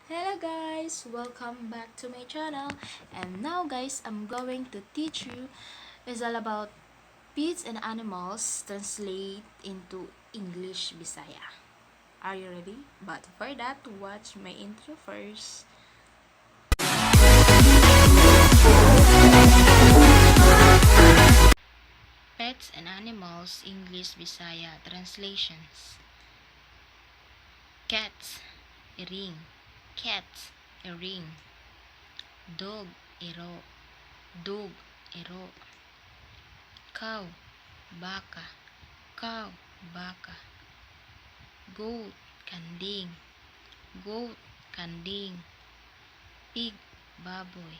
Hello guys, welcome back to my channel. And now guys, I'm going to teach you is all about pets and animals translate into English Bisaya. Are you ready? But for that, watch my intro first. Pets and Animals English Bisaya Translations. Cats, iring. Cats, iring. Dog, iro. Dog, iro. Cow, baka. Cow, baka. Goat, kanding. Goat, kanding. Pig, baboy.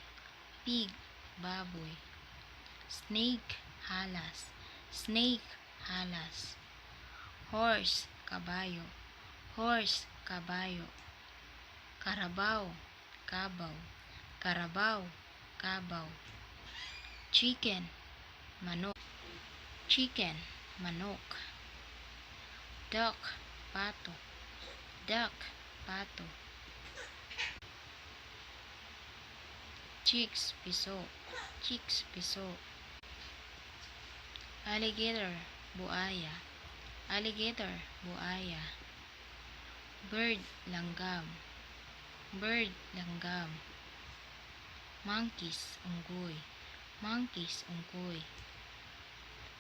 Pig, baboy. Snake, halas. Snake, halas. Horse, kabayo. Horse, kabayo. Karabaw, kabaw. Karabaw, kabaw. Chicken, manok. Chicken, manok. Duck, pato. Duck, pato. Chicks, piso. Chicks, piso. Alligator, buaya. Alligator, buaya. Bird, langgam. Bird, langgam. Monkeys, unggoy. Monkeys, unggoy.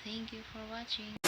Thank you for watching.